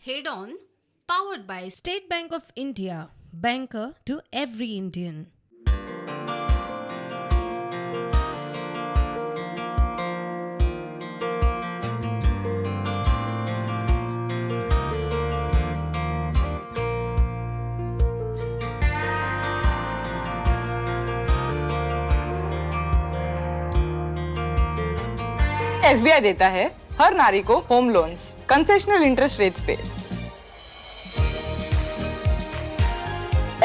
Head On, powered by State Bank of India, banker to every Indian. SBI देता है हर नारी को home loans concessional interest rates pay.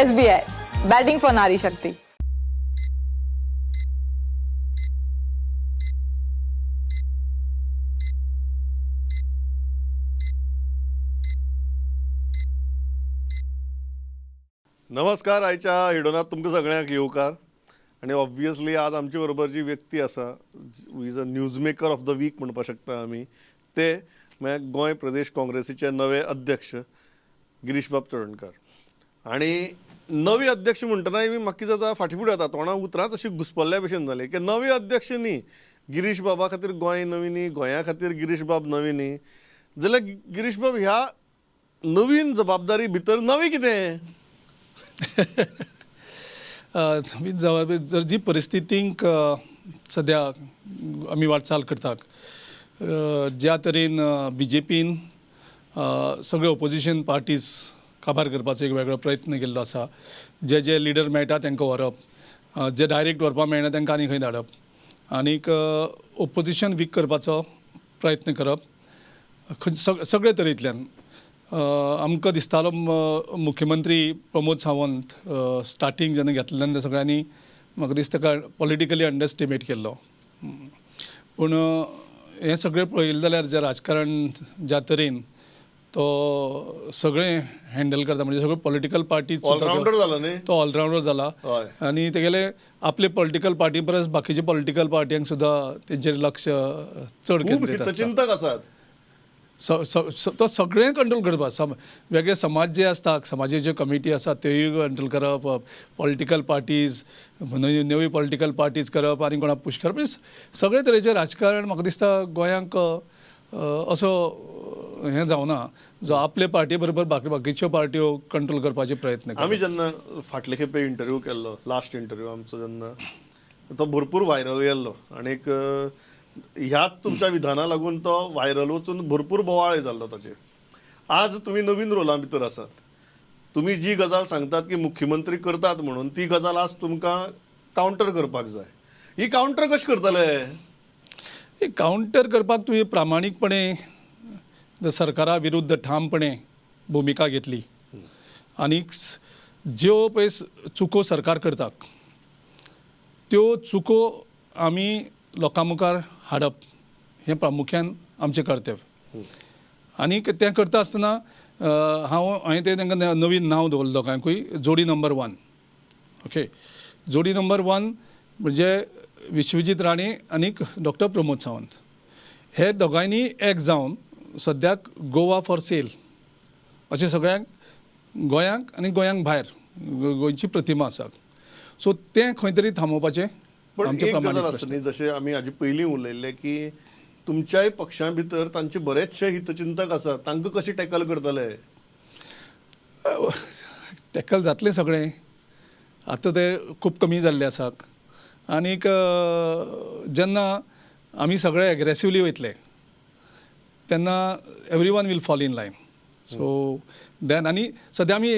SBI batting for नारी शक्ति। नमस्कार, आयच्या हेडोनात तुमकां सगळ्यांक येवकार। आनी ऑब्वियसली आज आमचे बरोबर जी व्यक्ती आसा, is a news maker of the week म्हणपाक शकता आमी, ते म्हळ्यार गोंय प्रदेश काँग्रेसीचे नवे अध्यक्ष गिरीशबाब चोडणकार। आनी नवे अध्यक्ष म्हणटना म्हाका कितें जाता, फाटीं फुडें जाता, तोंडा उतरांच अशी घुसपल्ल्या भशेन जालें की नवे अध्यक्ष न्ही, गिरीश बाबा खातीर गोंय नवी न्ही, गोंया खातीर गिरीश बाब नवी न्ही, जाल्यार गिरीश बाब ह्या नवीन जबाबदारी भितर नवी कितें? नवीन जबाबदारी जर जी परिस्थितींक सद्या आमी वाटचाल करतात, ज्या तरेन बी जे पीन सगळे ओपोजिशन पार्टीज काबार करपाचो एक वेगळो प्रयत्न केल्लो आसा, जे जे लिडर मेळटा तांकां व्हरप, जे डायरेक्ट व्हरपाक मेळना तांकां आनी खंय धाडप, आनीक ओपोजिशन वीक करपाचो प्रयत्न करप खंय सगळे तरेंतल्यान। आमकां दिसतालो मुख्यमंत्री प्रमोद सावंत स्टार्टींग जेन्ना घेतलें तेन्ना सगळ्यांनी म्हाका दिसता ताका पॉलिटिकली अंडरस्टिमेट केल्लो, पूण हें सगळें पळयलें जाल्यार जें राजकारण ज्या तरेन तो सगळें हँडल करता, म्हणजे सगळे पॉलिटिकल पार्टीज ऑलरावंडर जाला न्ही, तो ऑलरावंडर जाला आनी तेगेले आपले पॉलिटिकल पार्टी परस बाकीचे पॉलिटिकल पार्ट्यांक सुद्दां तेंचेर लक्ष चड केंद्रीत आसता। चिंतक आसात, तो सगळें कंट्रोल करपाक, वेगळे समाज जे आसता, समाजाच्यो ज्यो कमिटी आसा त्योय कंट्रोल करप, पॉलिटिकल पार्टीज नवी पॉलिटिकल पार्टीज करप आनी कोणाक पुश करप, सगळे तरेचें राजकारण म्हाका दिसता गोंयांक असो हें जावना जो आपले पार्टी बरोबर बाकी बाकीच्यो पार्ट्यो कंट्रोल करपाचे प्रयत्न। आमी जेन्ना फाटले खेपे इंटरव्यू केल्लो, लास्ट इंटरव्यू आमचो जेन्ना, तो भरपूर व्हायरल गेल्लो आनीक ह्याच तुमच्या विधाना लागून तो व्हायरल वचून भरपूर बोवाळ जाल्लो ताचेर। आज तुमी नवीन रोलां भितर आसात, तुमी जी गजाल सांगतात की मुख्यमंत्री करतात म्हणून, ती गजाल आज तुमकां कावंटर करपाक जाय। ही कावंटर कशें करतले? ही कावंटर करपाक तुवें प्रामाणीकपणे सरकारा विरुद्ध ठामपणे भुमिका घेतली आनी ज्यो पळय चुको सरकार करता त्यो चुको आमी लोकां मुखार हाडप हें प्रामुख्यान आमचें कर्तव्य। आनी तें करता आसतना हांवें तें तांकां नवीन नांव दवरलें लोकांकूय, जोडी नंबर 1। ओके, जोडी नंबर 1 म्हणजे विश्वजीत राणे आनी डॉक्टर प्रमोद सावंत हे दोगांयनी एक जावन सद्याक गोवा फॉर सेल अशें सगळ्यांक गोंयांक आनी गोंयांक भायर गोंयची प्रतिमा आसा, सो तें खंय तरी थांबोवपाचें। पण एक गजाल आसा न्ही, जशें आमी हाजे पयलीं उलयल्ले की तुमच्याय पक्षां भितर तांचे बरेचशे हितचिंतक आसात, तांकां कशें टॅकल करतले? टॅकल जातलें सगळें, आतां ते खूब कमी जाल्ले आसात आनीक जेन्ना आमी सगळे एग्रेसिवली वयतले तेन्ना every one will fall in line. So then आनी सद्या आमी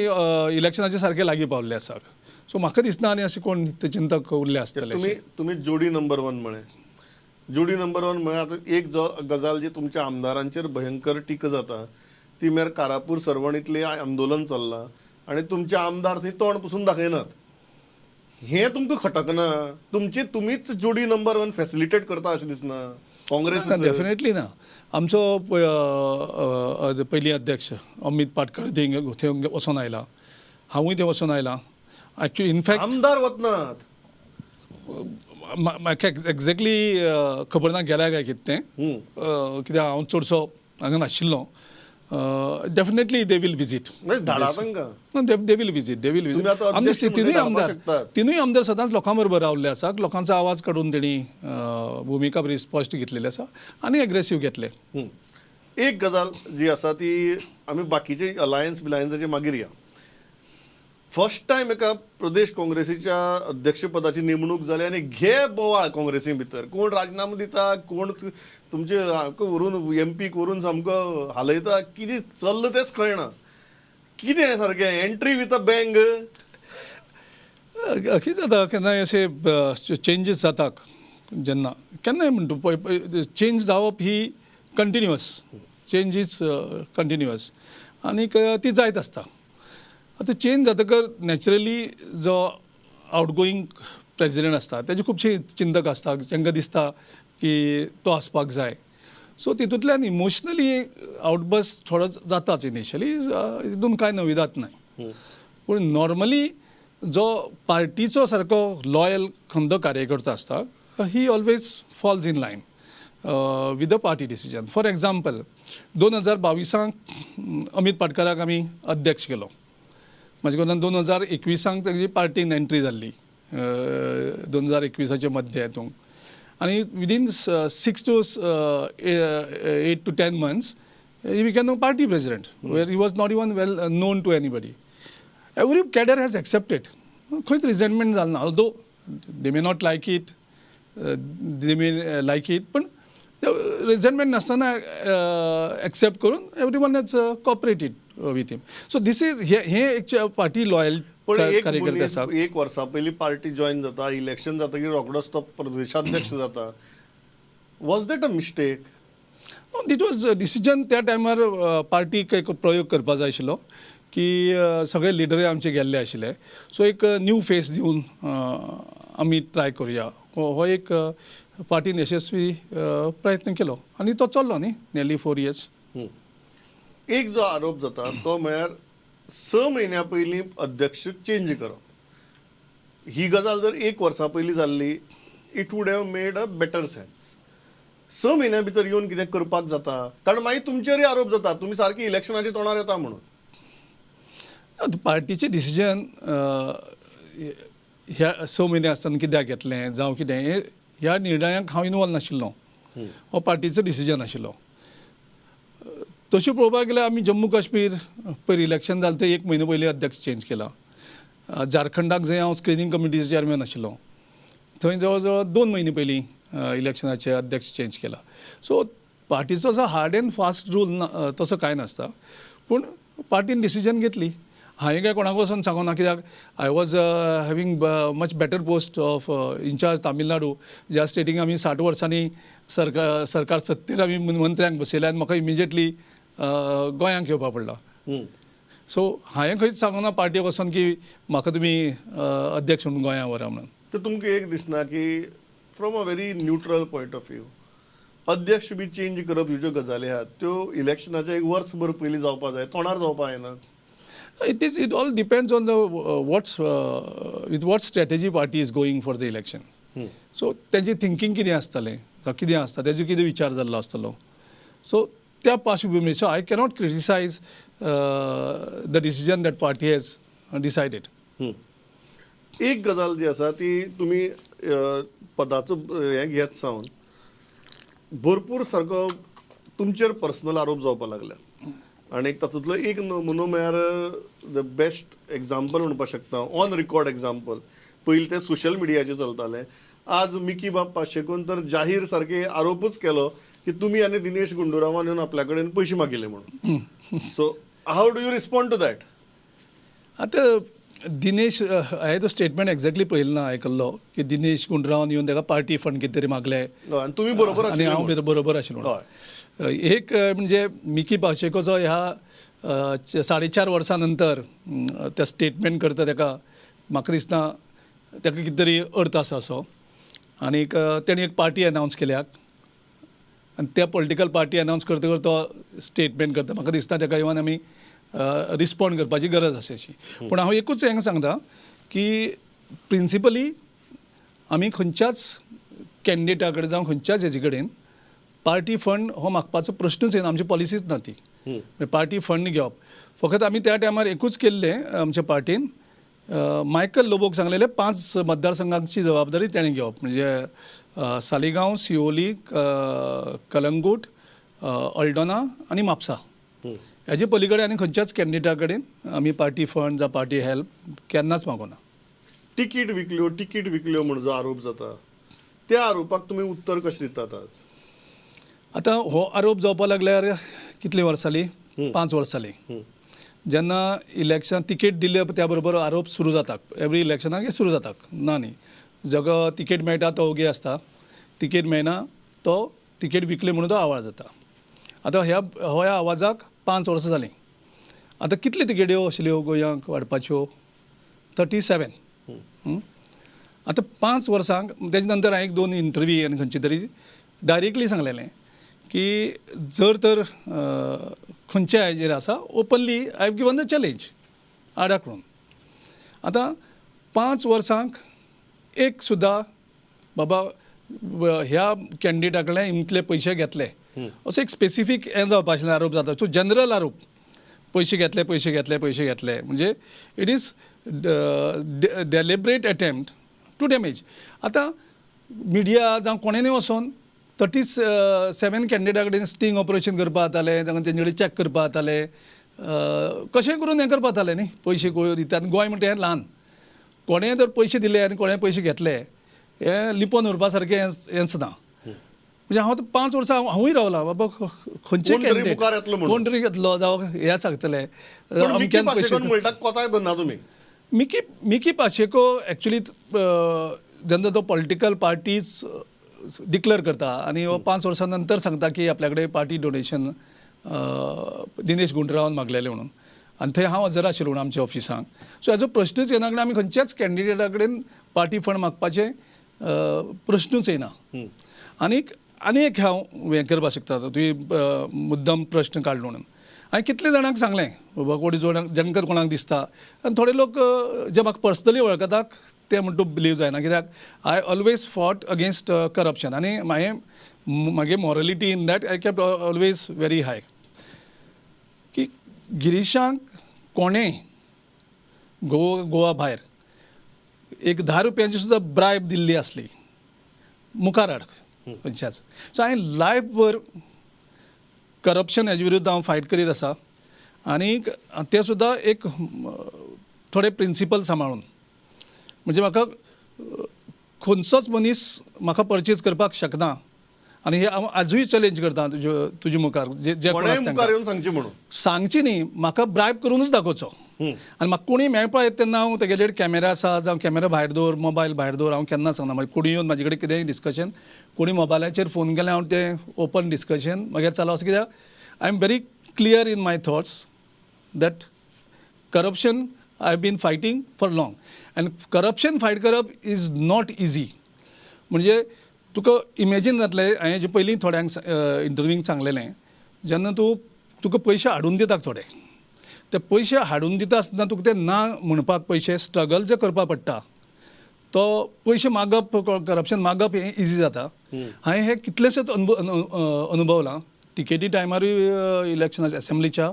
इलेक्शनाचे सारके लागीं पावल्ले आसात, सो म्हाका दिसना आनी अशें कोण चिंतक उरले आसतले। तुमी जोडी नंबर 1 म्हळें, जोडी नंबर 1 म्हळ्यार आतां एक जो गजाल जी तुमच्या आमदारांचेर भयंकर टिका जाता ती म्हळ्यार कारापूर सर्वणीतलें आंदोलन चल्लां आनी तुमचे आमदार थंय तोंड पसून दाखयनात, हें तुमकां खटकना? तुमची तुमीच जोडी नंबर 1 फॅसिलिटेट करता अशें दिसना काँग्रेस? डेफिनेटली ना। आमचो पयलीं अध्यक्ष अमीत पाटकर थंय वचोन आयला, हांवूय थंय वचोन आयला। एक्चुअली इनफॅक्ट आमदार वचनात, म्हाका एक्झॅक्टली खबर ना गेल्या काय कितें तें, कित्याक हांव चडसो हांगा नाशिल्लो। Definitely they will visit. They will visit, they will visit. आमचे तिनूय आमदार सदांच लोकां बरोबर रावल्ले आसा, लोकांचो आवाज काडून तेणी भुमिका बरी स्पश्ट घेतलेली आसा आनी एग्रेसीव घेतले। एक गजाल जी आसा ती आमी बाकीचे अलायन्स बिलायन्साचे मागीर या. फर्स्ट टायम एका प्रदेश काँग्रेसीच्या अध्यक्षपदाची नेमणूक जाली आनी घे बोवाळ काँग्रेसी भितर, कोण राजीनामो दिता, कोण तुमचे व्हरून एम पीक व्हरून सामको हालयता, कितें चल्लां तेंच कळना. कितें सारकें एंट्री विथ अ बँग. कितें जाता केन्नाय अशे चेंजीस जाता जेन्ना केन्नाय म्हणटा पळय, चेंज जावप ही कंटिन्युअस, चेंज is continuous आनीक ती जायत आसता. आतां चेंज जातकर नॅचरली जो आवटगोईंग प्रेजिडेंट आसता तेजे खुबशे चिंतक आसता जांकां दिसता की तो आसपाक जाय. सो तितूंतल्यान इमोशनली आवटबस थोडो जाताच इनिशियली, हितून कांय नविदात ना. पूण नॉर्मली जो पार्टीचो सारको लॉयल खंदो कार्यकर्तो आसता he always falls in line with the party decision. For example 2022 Amit पाटकराक आमी अध्यक्ष केलो. म्हाजे कोतान 2021 तेजी पार्टीन एंट्री जाल्ली 2021 मध्य हितूंक, आनी within 6 to 8 to 10 months he became a party president where he was not even well known to anybody. Every cadre has accepted, खंयच रिझेंटमेंट जालें ना. Although they may not like it, they may like it, पण रिझेंटमेंट नासतना accept करून everyone has cooperated with him. So this is हे एक party loyal कार्यकर्ते आसा. एक वर्सा पयलीं पार्टी जॉयन जाता, इलेक्शन जातकीर रोखडोच तो प्रदेशाध्यक्ष जाता. Was that a mistake? It was decision. त्या टायमार पार्टीक एक प्रयोग करपा जाय आशिल्लो की सगळे लिडरय आमचे गेल्ले आशिल्ले, सो एक न्यू फेस दिवन आमी ट्राय करुया हो एक पार्टीन यशस्वी प्रयत्न केलो आनी तो चल्लो न्ही नियरली 4 इयर्स. एक जो आरोप जाता तो म्हळ्यार 6 म्हयन्या पयलीं अध्यक्ष चेंज करप. ही गजाल जर 1 वर्सा पयलीं जाल्ली it would have made a better sense. 6 म्हयन्या भितर येवन कितें करपाक जाता, कारण मागीर तुमचेरय आरोप जाता तुमी सारकी इलेक्शनाच्या तोंडार येता म्हणून. पार्टीचें डिसिजन ह्या 6 म्हयने आसतना कित्याक घेतलें जावं कितें ह्या निर्णयाक हांव इनवॉल्व नाशिल्लो, हो पार्टीचो डिसिजन आशिल्लो. तशें पळोवपाक गेल्यार आमी जम्मू काश्मीर पयर इलेक्शन जालें तें 1 म्हयनो पयलीं अध्यक्ष चेंज केला. झारखंडाक जंय हांव स्क्रिनींग कमिटीचो चेअरमॅन आशिल्लो थंय जवळ जवळ 2 म्हयने पयलीं इलेक्शनाचे अध्यक्ष चेंज केला. सो पार्टीचो असो हार्ड एंड फास्ट रूल ना, तसो कांय नासता, पूण पार्टीन डिसिजन घेतली. हांवें काय कोणाक वचोन सांगूना कित्याक I was having much better post of incharge Tamil Nadu, ज्या स्टेटीक आमी 60 वर्सांनी सरकार सत्तेर आमी मंत्र्यांक बसयले आनी म्हाका इमिजिएटली गोंयांक येवपा पडला. सो हांवें खंयच सांगूना पार्टीक वचोन की म्हाका तुमी अध्यक्ष म्हणून गोंया व्हरा म्हणून. तर तुमकां एक दिसना की from a very neutral point of view अध्यक्ष बी चेंज करप ह्यो ज्यो गजाली आहात त्यो इलेक्शनाच्या 1 वर्सभर पयलीं जावपा जाय, तोंडार जावपा जायना? It all depends on the with what strategy party is going for the election. So तेंची थिंकींग कितें आसतलें जावं कितें आसता तेजो कितें विचार जाल्लो आसतलो, सो त्या पार्श्वभुमीर so I cannot criticise the decision that party has decided. एक गजाल जी आसा ती तुमी पदाचो हें घेत सावन भरपूर सारको तुमचेर पर्सनल आरोप जावपाक लागल्या आनी तातूंतलो एक नमुनो म्हळ्यार the best example म्हणपाक शकता, ऑन रिकॉर्ड एग्जाम्पल. पयलीं तें सोशल मिडियाचेर चलतालें, आज मिकी बाब पाशेकोन तर जाहीर सारके आरोपूच केलो की तुमी आनी दिनेश गुंडुरावान येवन आपल्या कडेन पयशे मागिल्ले म्हणून. So how do you respond to that? आतां दिनेश हांवें तो स्टेटमेंट एक्झॅक्टली पळयलो ना, आयकल्लो की दिनेश गुंडुरावान येवन ताका पार्टी फंड कितें तरी मागले आनी तुमी बरोबर आनी हांव बरोबर आशिल्लो. एक म्हणजे मिकी पाशेकोचो ह्या 4.5 वर्सां नंतर त्या स्टेटमेंट करता ताका म्हाका दिसना ताका कितें तरी अर्थ आसा असो. आनीक तेणी एक पार्टी अनावन्स केल्या आनी त्या पॉलिटिकल पार्टी अनावन्स करतकर तो स्टेटमेंट करता, म्हाका दिसता ताका इवन आमी रिस्पोंड करपाची गरज आसा अशी. पूण हांव एकूच हांगा सांगता की प्रिंसिपली आमी खंयच्याच कॅन्डिडेटा कडेन जावं खंयच्याच हेजे कडेन पार्टी फंड हो मागपाचो प्रश्नूच येना, आमची पॉलिसीच ना ती पार्टी फंड घेवप. फकत आमी त्या टायमार एकूच केल्लें आमच्या पार्टीन, मायकल लोबोक सांगलेलें 5 मतदारसंघांची जबाबदारी तेणें घेवप, म्हणजे सालिगांव, सिओली, कलंगूट, अल्डोना आनी म्हापसा. हेजे पलीकडे आनी खंयच्याच कॅन्डिडेटा कडेन आमी पार्टी फंड जावं पार्टी हेल्प केन्नाच मागोना. तिकीट विकल्यो, तिकीट विकल्यो म्हण जो आरोप जाता त्या आरोपाक तुमी उत्तर कशें दितात आज? आतां हो आरोप जावपा लागल्यार कितलीं वर्सां जालीं? 5 वर्सां जालीं. जेन्ना इलेक्शन तिकेट दिले त्या बरोबर आरोप सुरू जाता, एवरी इलेक्शनाक हे सुरू जाता. ना न्ही, जाका तिकेट मेळटा तो ओगी आसता, तिकेट मेळना तो तिकेट विकले म्हणून तो आवाज जाता. आतां ह्या ह्या आवाजाक 5 वर्सां जालीं. आतां कितल्यो तिकेट्यो आशिल्ल्यो गोंयांक वाडपाच्यो? 37. आतां 5 वर्सांक तेजे नंतर हांवें 1-2 इंटरव्यू आनी खंयचे तरी डायरेक्टली सांगलेलें की जर तर खंयच्या हाजेर आसा openly I have given the challenge आडाकडून. आतां 5 वर्सांक एक सुद्दां बाबा ह्या कॅन्डिडेटा कडल्यान इतले पयशे घेतले असो एक स्पेसिफीक हें जावपा आशिल्लें आरोप जाता. सो जनरल आरोप, पयशे घेतले पयशे घेतले पयशे घेतले, म्हणजे it is deliberate attempt to damage. आतां मिडिया जावं कोणेनूय वचोन 37 कॅन्डिडेटा कडेन स्टिंग ऑपरेशन करपा जातालें, जावं तेंचे कडेन चॅक करपा जातालें, कशें करून हें करपा जातालें न्ही. पयशे दितात, गोंय म्हणटा हें ल्हान, कोणें जर पयशे दिले आनी कोणें पयशे घेतले हें लिपोवन उरपा सारकें हेंच ना. म्हणजे हांव 5 वर्सां हांवूय रावलां बाबा खंयचे कॅन्डिडेट कोण तरी येतलो जावं हें सांगतले. मिकी मिकी पाशेको एक्चुली जेन्ना तो पॉलिटिकल पार्टीज डिक्लेअर करता आनी 5 वर्सां नंतर सांगता की आपल्या कडेन पार्टी डोनेशन दिनेश गुंडरावान मागलेलें म्हणून, आनी थंय हांव हजर आशिल्लो म्हणून आमच्या ऑफिसांक. सो हेजो प्रश्नूच येना, आमी खंयच्याच कॅन्डिडेटा कडेन पार्टी फंड मागपाचें प्रश्नूच येना. आनीक आनी एक हांव हें करपाक शकता, तुवें मुद्दम प्रश्न काडलो म्हणून हांवें कितले जाणांक सांगलें बाबा कोणी जांकां कोणाक दिसता, आनी थोडे लोक जे म्हाका पर्सनली वळखतात ते म्हण तूं बिलीव जायना, कित्याक I always fought against corruption आनी म्हागे morality in that I kept always very high. की गिरीशांक कोणें गोवा भायर एक 10 रुपयांची सुद्दां ब्रायब दिल्ली आसली मुखार हाड खंयच्याच. सो हांवें लायफभर करप्शन हेजे विरुद्ध हांव फायट करीत आसा आनीक तें सुद्दां एक थोडे प्रिंसिपल सांबाळून. म्हणजे म्हाका खंयचोच मनीस म्हाका परचेज करपाक शकना आनी हे हांव आजूय चॅलेंज करता तुजे मुखार, जे कोण सांगची न्ही, म्हाका ब्रायब करूनच दाखोवचो. आनी म्हाका कोणी मेळपा येता तेन्ना हांव तेगेले कॅमेरा आसा जावं कॅमेरा भायर दवर, मोबायल भायर दवर, हांव केन्ना सांगना. मागीर कोणी येवन म्हाजे कडेन कितेंय डिस्कशन, कोणी मोबायलाचेर फोन केल्यार हांव तें ओपन डिस्कशन मागीर चालू आसा, कित्याक I am very clear in my thoughts that corruption I have been fighting for long and corruption fight करप is not easy. म्हणजे तुका इमेजीन जातलें, हांवें जे पयलीं थोड्यांक इंटरव्यूंक सांगलेलें, जेन्ना तूं तुका पयशे हाडून दितात थोडे, ते पयशे हाडून दिता आसतना तुका ते ना म्हणपाक पयशे स्ट्रगल जे करपाक पडटा, तो पयशे मागप करप्शन मागप हें इजी जाता. हांवें हें कितलेशेच अनुभवलां टिकेटी टायमारूय इलेक्शन एसेंब्लीच्या,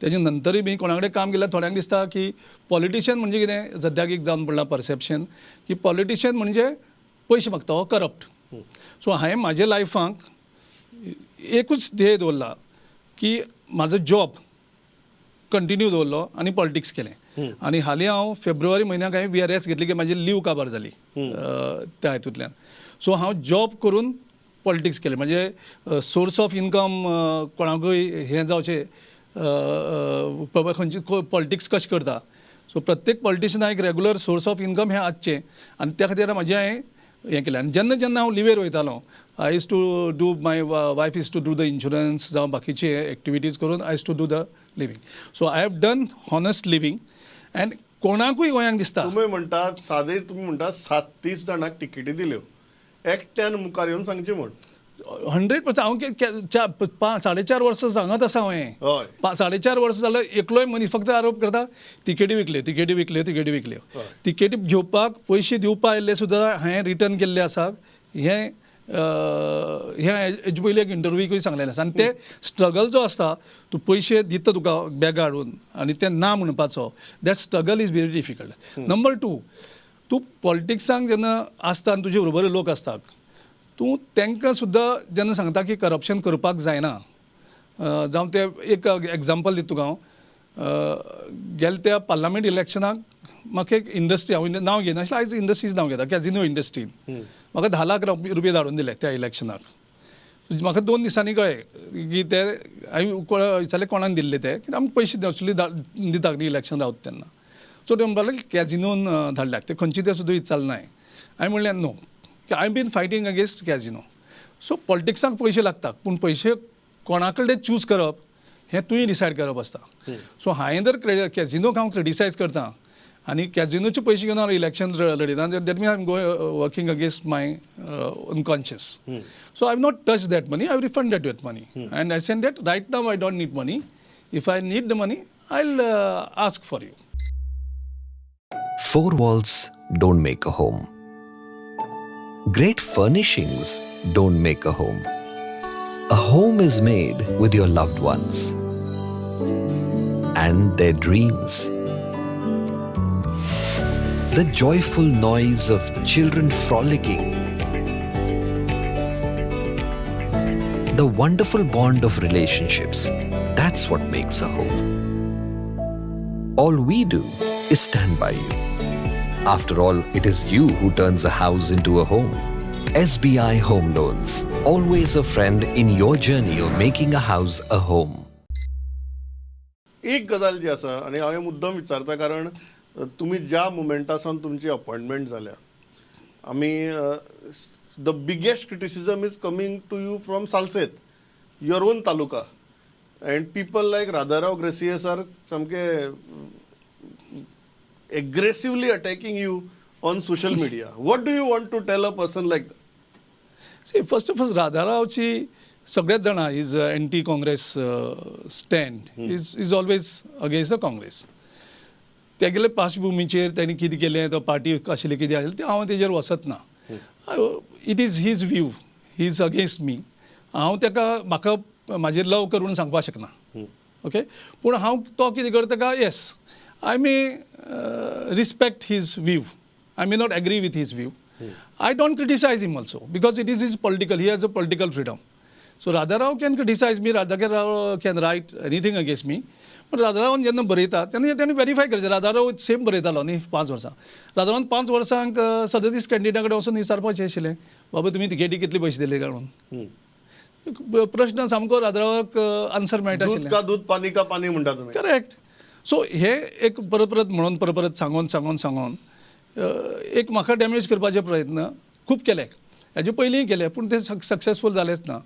तेजे नंतरूय बी कोणा कडेन काम केल्यार थोड्यांक दिसता की पॉलिटिशियन म्हणजे कितें, सद्याक एक जावन पडलां परसेप्शन की पॉलिटिशियन म्हणजे पयशे मागता हो करप्ट. सो हांवें म्हाज्या लायफांक एकूच ध्येय दवरला की म्हाजो जॉब कंटिन्यू दवरलो आनी पॉलिटिक्स केलें. आनी हालीं हांव फेब्रुवारी म्हयन्याक हांवें VRS घेतली की म्हाजी लीव काबार जाली त्या हितूंतल्यान. सो हांव जॉब करून पॉलिटिक्स केलें, म्हणजे सोर्स ऑफ इनकम कोणाकूय हें जावचें बाबा खंयची पॉलिटिक्स कशें करता. सो प्रत्येक पॉलिटिशियनाक एक रेगुलर सोर्स ऑफ इनकम हें आसचें आनी त्या खातीर म्हाजें हांवें हें केलें. आनी जेन्ना जेन्ना हांव लिवेर वयतालो, I used to do my wife is to do the insurance जावं बाकीचे एक्टिविटीज करून I used to do the living. So I have done honest living and कोणाकूय गोंयांक दिसता. तुमी म्हणटात सादे, तुमी म्हणटात 7-30 जाणांक तिकेटी दिल्यो, एकट्यान मुखार येवन सांगचें म्हूण 100% हांव 4.5 वर्सां सांगत आसा हांवें, 4.5 वर्सां जाल्यार एकलोय मनीस फक्त आरोप करता तिकेटी विकल्यो तिकेटी विकल्यो तिकेटी विकल्यो. तिकेटी घेवपाक पयशे दिवपा आयिल्ले सुद्दां हांवें रिटर्न केल्ले आसा, हें हें हेजे पयलीं एक इंटरव्यूकूय सांगलेलें आसा. आनी ते स्ट्रगल जो आसता, तूं पयशे दिता तुका बॅगां हाडून आनी ते ना म्हणपाचो, that struggle is very difficult. Number 2, तूं पॉलिटिक्सांक जेन्ना आसता आनी तुजे बरोबर लोक आसतात, तूं तांकां सुद्दां जेन्ना सांगता की करप्शन करपाक जायना, जावं ते एक एग्जाम्पल दिता तुका हांव, गेले त्या पार्लामेंट इलेक्शनाक म्हाका एक इंडस्ट्री, हांव नांव घेनाशिल्लें, आयज इंडस्ट्रीज नांव घेता, कॅजिनो इंडस्ट्री, म्हाका 10 लाख रुपये धाडून दिले त्या इलेक्शनाक. म्हाका 2 दिसांनी कळ्ळें की ते हांवें विचारलें कोणाक दिल्ले ते, कित्याक आमी पयशे एक्चुली दिता न्ही इलेक्शन रावता तेन्ना. सो ते म्हणपाक लागले कॅजिनोन धाडल्यात, ते खंयचे ते सुद्दां विचारलें ना. हांवें म्हणलें no, I been fighting against casino. So पॉलिटिक्साक पयशे लागता, पूण पयशे कोणा कडेन चूज करप हें तुवें डिसायड करप आसता. सो हांवें जर कॅजिनोक हांव क्रिटिसायज करता आनी कॅजिनोचे पयशे घेवन हांव election लडयता, that mean I am working against my unconscious. So I have not touch that money, I have refunded that money and I send that right now I don't need money. If I need the money I will ask for you. 4 walls don't make a home. Great furnishings don't make a home. A home is made with your loved ones and their dreams. The joyful noise of children frolicking. The wonderful bond of relationships. That's what makes a home. All we do is stand by you. After all, it is you who turns a house into a home. SBI Home Loans, always a friend in your journey of making a house a home. एक गजाल जी आसा आनी हांवें मुद्दम विचारता, कारण तुमी ज्या मुमेंटा सावन तुमची अपॉयंटमेंट जाल्या, आमी the biggest criticism is coming to you from Salcete, your own taluka, and people like Radharao Gracias are सामके aggressively attacking you on social media. What do you want to tell a person like that? See, first of all, राधारावची सगळ्याच जाणां is anti Congress stand, is always against the Congress. तेगेले पार्श्वभुमीचेर तेणी कितें केलें, तो party आशिल्ली कितें आशिल्लें तें हांव तेजेर वचत ना. It is his view, he is against me. हांव तेका म्हाका म्हाजेर लव करून सांगपाक शकना, ओके. पूण हांव तो कितें करता का, yes I may respect his view, I may not agree with his view. I don't criticize him also because it is his political, he has a political freedom. So Radharao can criticize me, Radharao can write anything against me. पण राधारावान जेन्ना बरयता तेन्ना तेणी verify करचें. Radharao same बरयतालो न्ही 5 वर्सां, राधारावान 5 वर्सांक 37 कॅन्डिडेटा कडेन वचून विचारपाचें आशिल्लें, बाबा तुमी तिकेटी कितले पयशे दिले काय म्हणून. प्रश्न सामको राधारावाक आन्सर मेळटा आशिल्लें. दूध का दूध पानी का पानी म्हणटा तुमी. करेक्ट. सो हे एक परत परत म्हणून परत परत सांगोन सांगोन सांगोन एक म्हाका डॅमेज करपाचे प्रयत्न खूब केले, हेजे पयलींय केले, पूण ते सक्सेसफूल जालेच ना.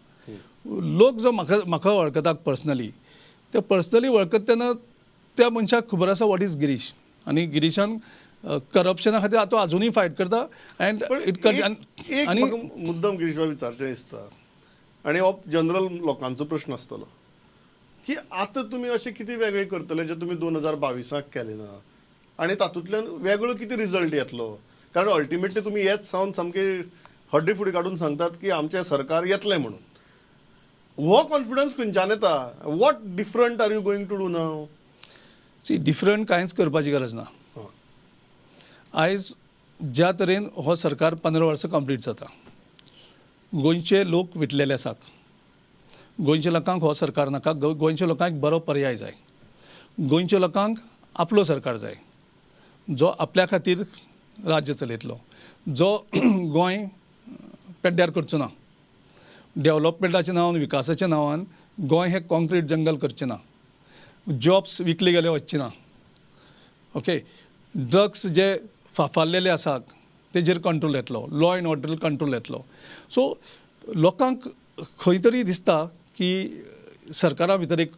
लोक जो म्हाका म्हाका वळखतात पर्सनली, ते पर्सनली वळखत तेन्ना त्या मनशाक खबर आसा what is Girish, आनी गिरीशान करप्शना खातीर आतां आजुनूय फायट करता. अँड it आनी मुद्दम गिरीश बाब विचारचें दिसता, आनी हो जनरल लोकांचो प्रश्न आसतलो की आतां तुमी अशें कितें वेगळें करतले जें तुमी 2022 केलें ना, आनी तातूंतल्यान वेगळो कितें रिजल्ट येतलो? कारण अल्टिमेटली तुमी येत सावन सामके हड्डी फुडी काडून सांगतात की आमचें सरकार येतलें म्हणून. हो कॉन्फिडन्स खंयच्यान येता? What different are you going to do now? See, different कांयच करपाची गरज ना. आयज ज्या तरेन हो सरकार 15 वर्सां कंप्लीट जाता, गोंयचे लोक विटलेले आसात. गोंयच्या लोकांक हो सरकार नाका, गोंयच्या लोकांक बरो पर्याय जाय, गोंयच्या लोकांक आपलो सरकार जाय जो आपल्या खातीर राज्य चलयतलो, जो गोंय पेड्ड्यार करचो ना, डेवलपमेंटाच्या नांवान विकासाच्या नांवान गोंय हें कॉन्क्रीट जंगल करचें ना, जॉब्स विकले गेले वचचे ना, ओके, ड्रग्स जे फाफारलेले आसात तेजेर कंट्रोल येतलो, लॉ एंड ऑर्डर कंट्रोल येतलो. सो लोकांक खंय तरी दिसता की सरकारा भितर एक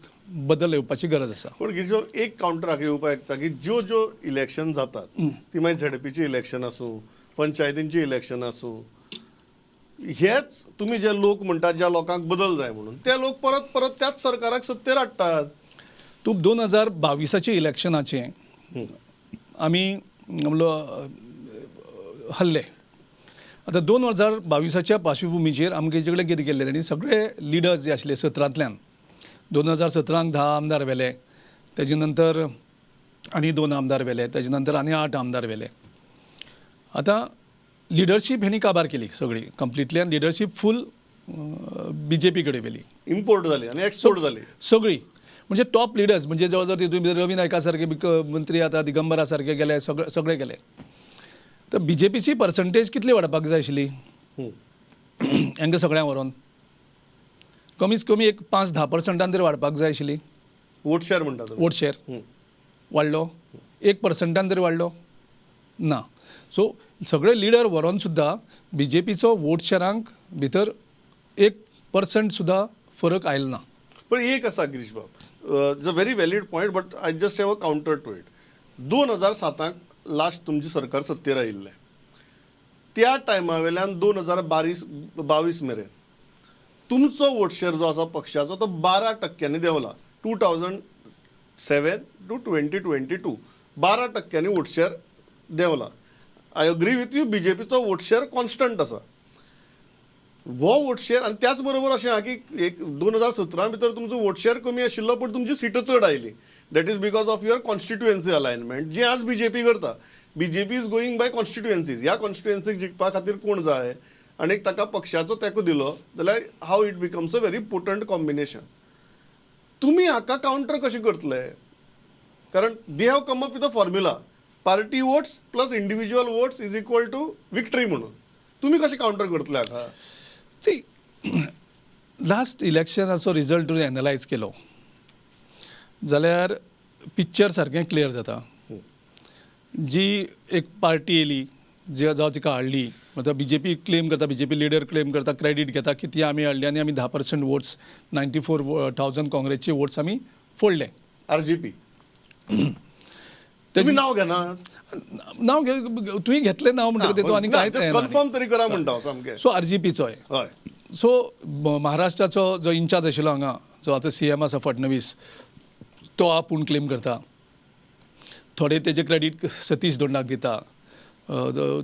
बदल येवपाची गरज आसा. पूण गिरीश एक कावंटर येवपाक येता की ज्यो ज्यो इलेक्शन जातात ती मागीर झेडपीची इलेक्शन आसूं, पंचायतींची इलेक्शन आसूं, हेच तुमी जे लोक म्हणटात ज्या लोकांक बदल जाय म्हणून ते लोक परत परत त्याच सरकाराक सत्तेर हाडटात. तूं 2022 इलेक्शनाचें आमी हल्ले आतां 2022 पार्श्वभुमीचेर आमगे कडेन कितें केल्लें आनी सगळे लिडर्स जे आशिल्ले 17तल्यान 2017 10 आमदार व्हेले, तेजे नंतर आनी 2 आमदार व्हेले, तेजे नंतर आनी 8 आमदार व्हेले. आतां लिडरशीप हेणी काबार केली सगळी कंप्लिटली आनी लिडरशीप फूल बी जे पी कडेन व्हेली. इम्पोर्ट जाली आनी एक्सपोर्ट जाली सगळी. म्हणजे टॉप लिडर्स म्हणजे जवळ जवळ तितून भितर रवी नायका सारके मंत्री आतां दिगंबरा सारके गेले, सगळे सगळे गेले. तर बी जे पीची पर्संटेज कितली वाडपाक जाय आशिल्ली हांकां सगळ्यांक व्हरोन? कमीच कमी एक 5-10% तरी वाडपाक जाय आशिल्ली. वोट शेअर म्हणटा, वोट शेअर वाडलो 1% तरी वाडलो ना. सो सगळे लिडर व्हरोन सुद्दां बी जे पीचो वोट शेअरांक भितर 1% सुद्दां फरक आयलो ना. पण एक आसा गिरीश बाब, it's a very valid point, but I just have a counter to it. 2007 last तुमची सरकार सत्तेर आयिल्लें त्या टायमा वेल्यान 2022 मेरेन तुमचो वोट शेअर जो आसा पक्षाचो तो 12% देंवला. 2007 to 2022 12% vote share देंवला. I agree with you, B J पीचो vote share constant आसा. हो वोट शेअर आनी त्याच बरोबर अशें आहा की एक 2017 भितर तुमचो वोट शेअर कमी आशिल्लो पण तुमची सिटां चड आयली. That is because of your constituency alignment जी आज बी जे पी करता. B J P is going by constituencies. ह्या कॉन्स्टिट्युएन्सीक जिखपा खातीर कोण जाय आनी ताका पक्षाचो तेंको दिलो जाल्यार how it becomes a very potent combination. तुमी हाका कावंटर कशें करतले? कारण they have come up with a formula, party votes plus individual votes is equal to victory म्हणून. तुमी कशें कावंटर करतले हाका? सी, लास्ट इलेक्शनाचो रिजल्ट जर एनलायज केलो जाल्यार पिक्चर सारकें क्लियर जाता. जी एक पार्टी येयली जी जावं तिका हाडली, मतलब बी जे पी क्लेम करता, B J P leader claim करता, क्रेडीट घेता की ती आमी हाडली आनी आमी 10% वोट्स 94,000 काँग्रेसचे वोट्स आमी फोडले. आर जी पी तुमी नांव घेना? नांव घे, तुवें घेतलें नांव म्हणटकीर तेतूंत आनी कांयच कन्फर्म तरी करा म्हणटा सामकें. सो आर जी पीचो हय. सो महाराष्ट्राचो जो इन्चार्ज आशिल्लो हांगा, जो आतां सी एम आसा फडणवीस, तो आपूण क्लेम करता. थोडे तेजे क्रेडीट सतीश दोंडाक दिता,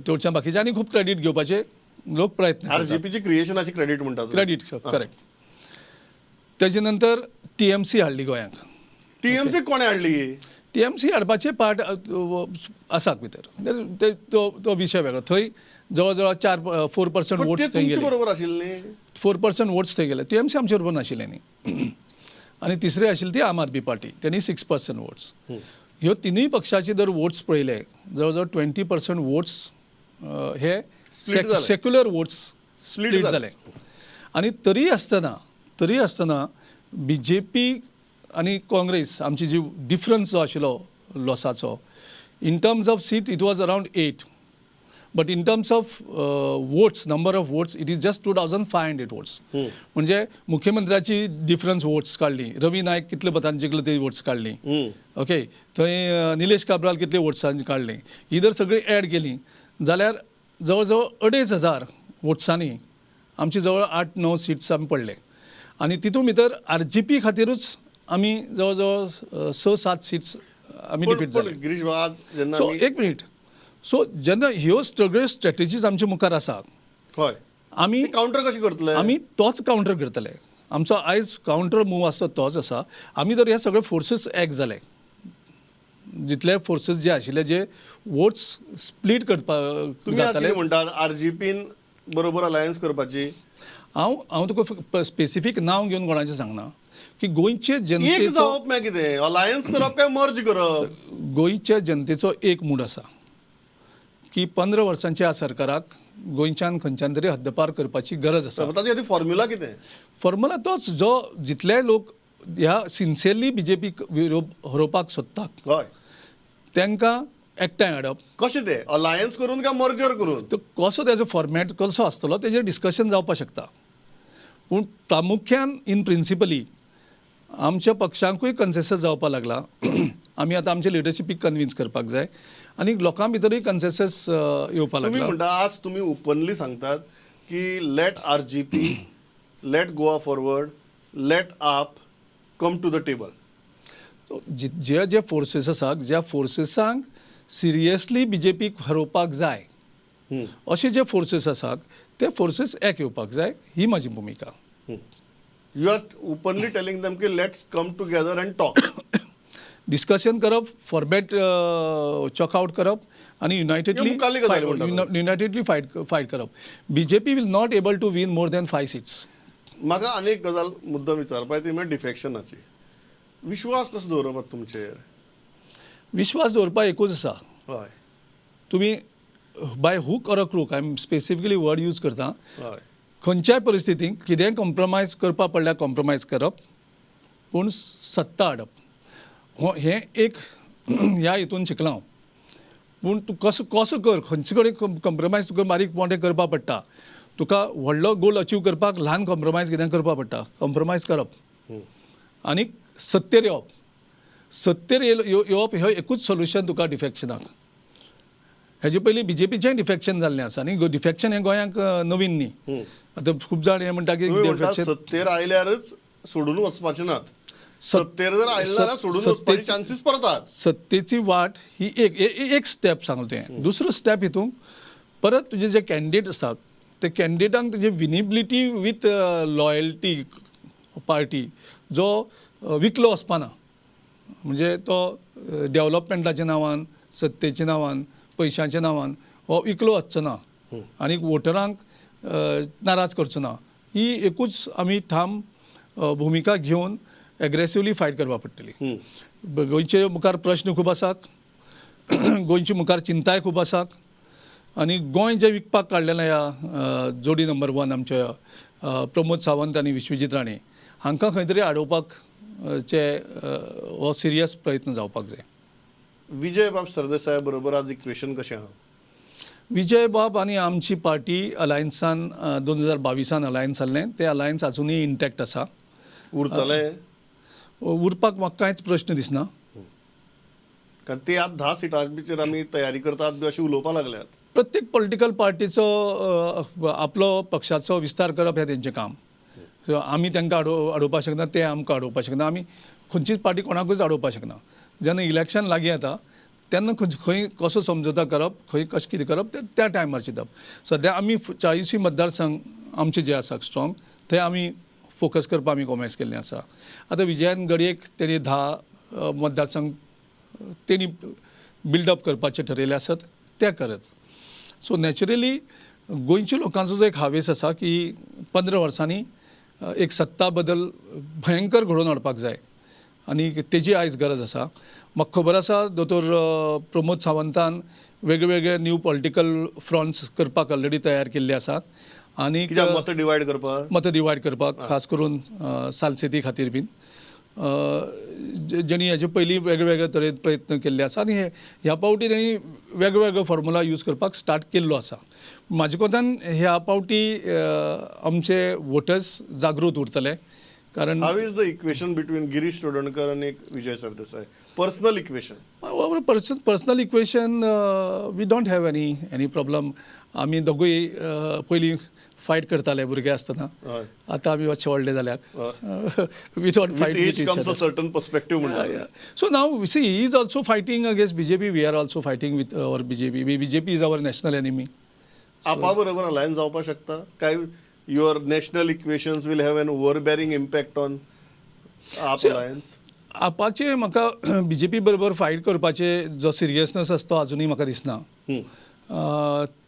तेवच्यान बाकीचे आनी खूब क्रेडीट घेवपाचे लोक प्रयत्न. आर जी पीची क्रिएशन अशी क्रेडीट म्हणटा, क्रेडीट करेक्ट. तेजे नंतर टी एम सी हाडली गोंयांक. टी एम सी कोणें हाडली? टी एम सी हाडपाचे पार्ट आसात भितर, तो विशय वेगळो. थंय जवळ जवळ 4-4% वोट्स थंय गेले. बरोबर आशिल्ले 4% वोट्स थंय गेले. टी एम सी आमचे बरोबर नाशिल्ले न्ही. आनी तिसरी आशिल्ली ती आम आदमी पार्टी, तेणी 6% वोट्स. ह्यो तिनूय पक्षाचे जर वोट्स पळयले जवळ जवळ 20% वोट्स हे सेक्युलर वोट्स स्प्लीट जाले. आनी तरी आसतना बी जे पी आनी काँग्रेस आमची जी डिफरन्स जो आशिल्लो लॉसाचो in terms of seat it was around 8, but in terms of votes, number of votes, it is just 2,500 votes. म्हणजे मुख्यमंत्र्याची डिफरन्स वोट्स काडली, रवी नायक कितले मतान जिखले ते वोट्स काडली, ओके, थंय निलेश काब्राल कितले वोट्सांनी काडले, ही जर सगळी एड केली जाल्यार जवळ जवळ 2,500 वोट्सांनी आमची जवळ 8-9 सिट्स आमी पडले. आनी तितून भितर आर जी पी खातीरूच आमी जवळ जवळ 6-7 सिट्स आमी डिफीट जाले. गिरीश आज जेन्ना सो एक मिनीट, सो जेन्ना ह्यो सगळ्यो स्ट्रेटजीज आमच्या मुखार आसा, हय, आमी कावंटर कशें करतले? आमी तोच कावंटर करतले. आमचो आयज कावंटर मूव आसा तोच आसा. आमी जर हे सगळे फोर्सीस एक जाले, जितले फोर्सीस जे आशिल्ले जे वोट्स स्प्लीट करपाक जाताले, म्हणटात आर जी पीन बरोबर अलायन्स करपाची. हांव तुका स्पेसिफीक नांव घेवन कोणाचें सांगना की गोंयचे जनतेचो जावप मागीर कितें अलायन्स करप काय मर्ज करप? गोंयच्या जनतेचो एक मूड आसा की 15 वर्सांच्या ह्या सरकाराक गोंयच्यान खंयच्यान तरी हद्दपार करपाची गरज आसा. ताची खातीर फॉर्म्युला कितें? फॉर्म्युला तोच जो जितले लोक ह्या सिन्सियरली बी जे पीक हरोवपाक सोदतात, हय, तांकां एकठांय हाडप. कशें तें अलायन्स करून काय मर्जर करून? तो कसो तेजो फॉर्मेट कसो आसतलो तेजेर डिस्कशन जावपाक शकता. पूण प्रामुख्यान इन प्रिंसिपली आमच्या पक्षांकूय कन्सेसस जावपाक लागला. आमी आतां आमचे लिडरशिपीक कन्विन्स करपाक जाय आनी लोकां भितरूय कन्सेसस येवपाक लागला. तुमी म्हणटा आज तुमी ओपनली सांगतात की let R G P, let Goa forward, let AAP come to the table. J J forces आसा, ज्या फोर्सीसांक सिरियसली बी जे पीक हरोवपाक जाय अशे जे फोर्सीस आसात ते फोर्सीस एक येवपाक जाय, ही म्हाजी भुमिका. You are openly telling them की let's come together and talk. Discussion करप, फॉर्मेट चॉक आउट करप आनी युनायटेडली युनायटेडली फायट करप. BJP will not able to win more than 5 seats. म्हाका आनी एक गजाल मुद्दम विचारपा ती म्हळ्यार डिफेक्शनाची. विश्वास कसो दवरप तुमचेर? विश्वास दवरपा एकूच आसा, हय, तुमी by hook or a crook, I am specifically word use करता, हय, खंयच्याय परिस्थितीक कितेंय कॉम्प्रोमायज करपा पडल्यार कॉम्प्रोमायज करप, पूण सत्ता हाडप हो हें एक ह्या हितून शिकलां हांव. पूण तूं कसो कसो कर, खंयचे कडेन कॉम्प्रोमायज तुका बारीक मोठें करपा पडटा. तुका व्हडलो गोल अचीव करपाक ल्हान कॉम्प्रोमायज कितें करपा पडटा. कॉम्प्रोमायज करप आनी सत्तेर येवप. सत्तेर येवप हें एकूच सोल्युशन तुका डिफेक्शनाक. हेजे पयलीं बीजेपीचें डिफेक्शन जाल्लें आसा आनी डिफेक्शन हें गोंयांक नवीन न्ही. आतां खूब जाण हें म्हणटा की सत्तेर आयल्यारच सोडून वचपाचें नात, सत्तेर जर आयले जाल्यार सोडून वचपाचे चान्सीस परतात. सत्तेची वाट ही एक एक स्टेप सांगलो तुवें. दुसरो स्टेप हितून परत तुजे जे कॅन्डिडेट आसात ते कॅन्डिडेटांक तुजे विनेबिलिटी विथ लॉयल्टी पार्टी जो विकलो वचपाना, म्हणजे तो डेवलपमेंटाच्या नांवान, सत्तेच्या नांवान, पयशांच्या नांवान हो विकलो वचचो ना आनी वोटरांक नाराज करचो ना. ही एकूच आमी ठाम भुमिका घेवन एग्रेसिवली फायट करपाक पडटली. गोंयचे मुखार प्रश्न खूब आसात, गोंयचे मुखार चिंताय खूब आसात आनी गोंय जें विकपाक काडलेलें ह्या जोडी नंबर 1 आमच्या प्रमोद सावंत आनी विश्वजीत राणे हांकां खंय तरी आडोवपाक चे हो सिरियस प्रयत्न जावपाक जाय. विजय बाब सरदेसाय बरोबर आज इक्वेशन कशें आहा? विजय बाब आनी आमची पार्टी अलायन्सान 2022 अलायन्स जाल्लें, तें अलायन्स आजुनूय इंटॅक्ट आसा. उरतलें? उरपाक म्हाका कांयच प्रश्न दिसना, कारण ते आज 10 सिटांचेर आमी तयारी करतात बी अशें उलोवपाक लागल्यात. प्रत्येक पॉलिटिकल पार्टीचो आपलो पक्षाचो विस्तार करप हें तेंचें काम. सो आमी तांकां आडोवपाक शकना, ते आमकां आडोवपाक शकना, आमी खंयचीच पार्टी कोणाकूच आडोवपाक शकना. जेन्ना इलेक्शन लागीं येता तेन्ना खंय कसो समजोता करप, खंय कशें कितें करप तें त्या टायमार चिंतप. सद्या आमी 40 मतदारसंघ आमचे जे आसा स्ट्रॉंग ते आमी फोकस करपाक आमी कोमेस केल्लें आसा. आतां विजयान घडयेक तेणी 10 मतदारसंघ तेणी बिल्डअप करपाचें ठरयलें आसत तें करत. सो नॅचरली गोंयच्या लोकांचो जो एक हावेस आसा की 15 वर्सांनी एक सत्ता बदल भयंकर घडोवन हाडपाक जाय आनी तेजी आयज गरज आसा. म्हाका खबर आसा दोतोर प्रमोद सावंतान वेगवेगळे न्यू पॉलिटिकल फ्रंट्स करपाक ऑलरेडी तयार केल्ले आसात आनी मतां डिवायड करपाक, मतां डिवायड करपाक खास करून सालसेती खातीर बीन जेणी हेजे पयलीं वेगवेगळे तरेन प्रयत्न केल्ले आसा आनी ह्या पावटी तेणी वेगवेगळो फॉर्मुला यूज करपाक स्टार्ट केल्लो आसा. म्हाजे कोतान ह्या पावटी आमचे वोटर्स जागृत उरतले. कारण how is the equation between Girish Chodankar आनी Vijay Sardesai? Personal equation? Personal equation we don't have any problem. आमी दोगूय पयलीं फायट करताले भुरगे आसतना, आतां आमी मातशे व्हडले जाल्यात. We don't fight with each other. Certain perspective म्हणटा. So now see he is also fighting against BJP, we are also fighting with our BJP. BJP is our national enemy. आपा बरोबर अलायन्स जावपाक शकता काय? Your national equations will have an overbearing impact on AAP alliance? आपाचे म्हाका BJP बरोबर fight करपाचे जो seriousness आसा तो आजुनूय म्हाका दिसना.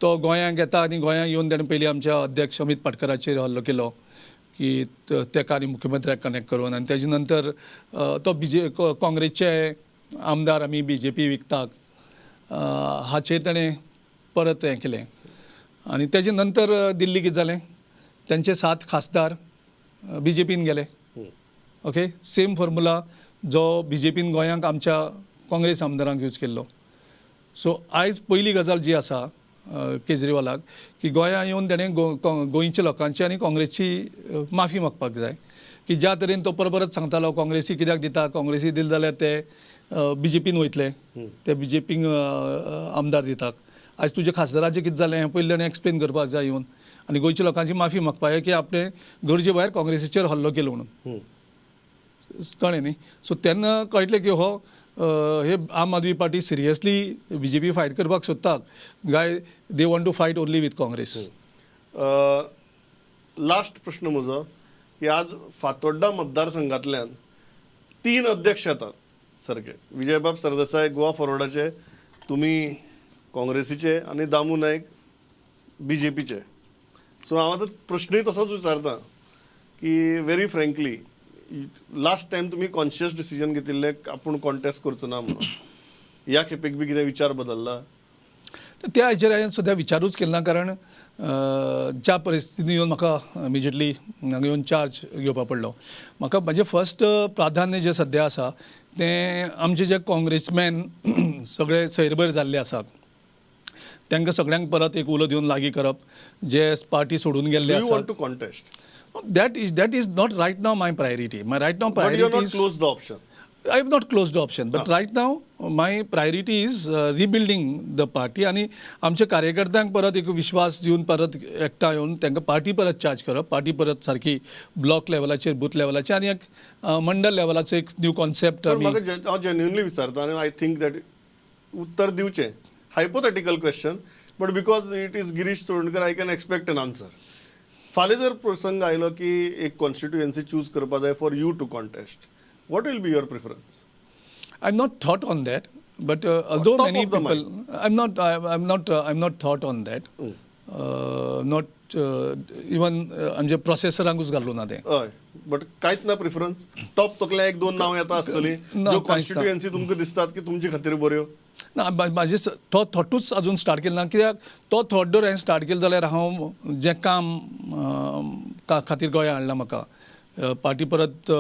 तो गोंयांक येता आनी गोंयांक येवन ताणें पयलीं आमच्या अध्यक्ष अमीत पाटकराचेर हल्लो केलो की तेका आनी मुख्यमंत्र्याक कनेक्ट करून, आनी तेजे नंतर तो काँग्रेसचे आमदार आमी बीजेपी विकतात हाचेर ताणें परत हें केलें. आनी तेजे नंतर दिल्ली कितें जालें, त्यांचे 7 खासदार बीजेपीन गेले. ओके, सेम फॉर्मुला जो बीजेपीन गोंयांक आमच्या काँग्रेस आमदारांक यूज केल्लो. सो आयज पयली गजाल जी आसा केजरीवालाक की गोंयांत येवन ताणें गोंयच्या लोकांची आनी काँग्रेसची माफी मागपाक जाय की ज्या तरेन तो परत परत सांगतालो काँग्रेसी कित्याक दिता, काँग्रेसी दिले जाल्यार ते बीजेपीन वयतले, ते बीजेपीक आमदार दितात. आयज तुज्या खासदाराचें कितें जालें हें पयलीं ताणें एक्सप्लेन करपाक जाय येवन आनी गोंयच्या लोकांची माफी मागपाक जाय की आपणें गरजे भायर काँग्रेसीचेर हल्लो केलो म्हणून. कळ्ळें न्ही? सो तेन्ना कळटलें की हो हे Aam Aadmi party seriously BJP fight करपाक सोदता गाय they want to fight only with Congress. Last प्रश्न म्हजो की आज फातोड्डा मतदारसंघातल्यान 3 अध्यक्ष येतात, सारकें. विजयबाब सरदेसाय गोवा फॉरवर्डाचे, तुमी काँग्रेसीचे आनी दामू नायक बीजेपीचे. सो हांव आतां प्रश्नूय तसोच विचारता की व्हेरी फ्रँकली, लास्ट टायम तुमी कॉन्शियस डिसिजन घेतिल्लें आपूण कॉन्टेस्ट करचो ना म्हणून, ह्या खेपेक बी कितें विचार बदल्ला? तर त्या हाजेर हांवें सद्या विचारूच केलो ना, कारण ज्या परिस्थितीन येवन म्हाका इमिजिएटली हांगा येवन चार्ज घेवपा पडलो, म्हाका म्हाजें फर्स्ट प्राधान्य जें सद्या आसा तें आमचे जे काँग्रेसमॅन सगळे सैरभैर जाल्ले आसात तांकां सगळ्यांक परत एक उलो दिवन लागीं करप, जे पार्टी सोडून गेल्ले you आसात. Want to contest? That is not right now my priority. My right now but you are priority not close the option. I have not closed the option, but right now my priority is rebuilding the party आनी आमच्या कार्यकर्त्यांक परत एक विश्वास दिवन परत एकठांय येवन तांकां party परत चार्ज करप, पार्टी परत सारकी ब्लॉक लेवलाचेर, बूथ लेवलाचेर आनी एक मंडल लेवलाचो एक न्यू कॉन्सेप्ट पण आमी म्हाका हांव जेन्युनली विचारता आनी I think that उत्तर दिवचें, hypothetical question, but because it is Girish Chodankar, I can expect an answer. फाल्यां जर प्रसंग आयलो की एक कॉन्स्टिट्युएन्सी चूज करपा जाय for you to contest, what will be your preference? I have not thought on that, but although Top many of the people, I'm not thought on that. Not even आमचे प्रोसेसरांकूच घालूं ना तें. हय, but कांयच ना preference? Top Takliya एक दोन नांव येता आसतलीं ना, ज्यो कांयच ना. कॉन्स्टिट्युएन्सी तुमकां दिसतात की तुमचे खातीर बऱ्यो. ना, म्हाजे तो थॉटूच अजून स्टार्ट केलो ना, कित्याक तो थॉट जर हांवें स्टार्ट केलो जाल्यार हांव जें काम खातीर गोंया हाडलां म्हाका, पार्टी परत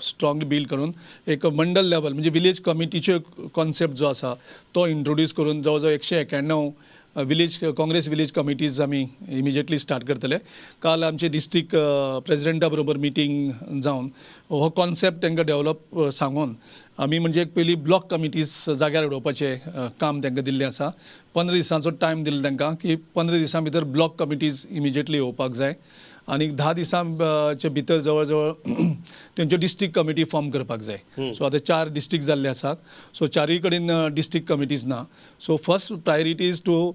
स्ट्रॉंगली बिल्ड करून एक मंडल लेवल म्हणजे विलेज कमिटीच्यो कॉन्सेप्ट जो आसा तो इंट्रोड्यूस करून जवळ जवळ 191 विलेज काँग्रेस विलेज कमिटीज आमी इमिजिएटली स्टार्ट करतले. काल आमचे डिस्ट्रिक्ट प्रेजिडेंटा बरोबर मिटींग जावन हो कॉन्सेप्ट तांकां डेवलप सांगून आमी म्हणजे एक पयलीं ब्लॉक कमिटीज जाग्यार उडोवपाचें काम तांकां दिल्लें आसा. 15 दिसांचो टायम दिलो तांकां की 15 दिसां भितर ब्लॉक कमिटीज इमिजिएटली येवपाक जाय आनी 10 दिसांचे भितर जवळ जवळ तेंच्यो डिस्ट्रिक्ट कमिटी फॉर्म करपाक जाय. सो आतां 4 डिस्ट्रिक्ट जाल्ले आसात, सो चारूय कडेन डिस्ट्रिक्ट कमिटीज ना. So first priority is to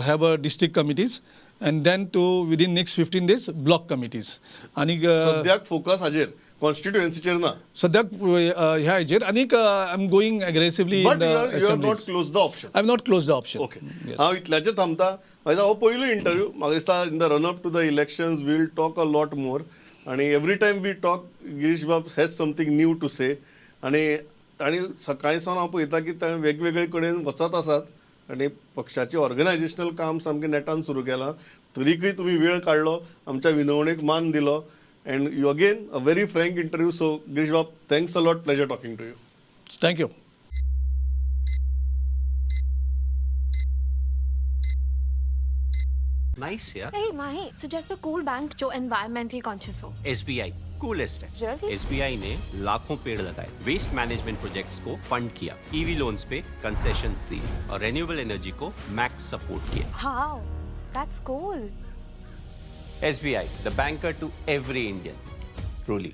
have a district committees and then to within next 15 days block committees. आनी सद्याक फोकस हाजेर, कॉन्स्टिट्युएन्सीचेर ना. सद्याक ह्या हेजेर आनीक I am going aggressively. But you are not close the option. I am not close the option. Okay, हांव इतल्याचेर थांबता. म्हाका हो पयलो इंटरव्यू, म्हाका दिसता in the run up to the elections we'll talk a lot more आनी every time we talk Girish बाब has something new to say. आनी तांणी सकाळीं सावन हांव पळयता की ताणें वेगवेगळे कडेन वचत आसात आनी पक्षाचें ऑर्गनायजेशनल काम सामकें नेटान सुरू केलां. तरीकय तुमी वेळ काडलो, आमच्या विनवणेक मान दिलो and you again a very frank interview. So Girish बाब, thanks a lot, pleasure talking to you. Thank you. Nice यार. Hey Mahi, suggest a cool bank जो environmentally conscious हो. एसबीआई कूलेस्ट है. Really? SBI ने लाखों पेड़ लगाए, waste management projects को फंड किया, ईवी लोन्स पे कंसेशंस दी और रेन्यूएबल एनर्जी को मैक्स सपोर्ट किया. Wow, that's cool. SBI, the banker to every Indian, truly.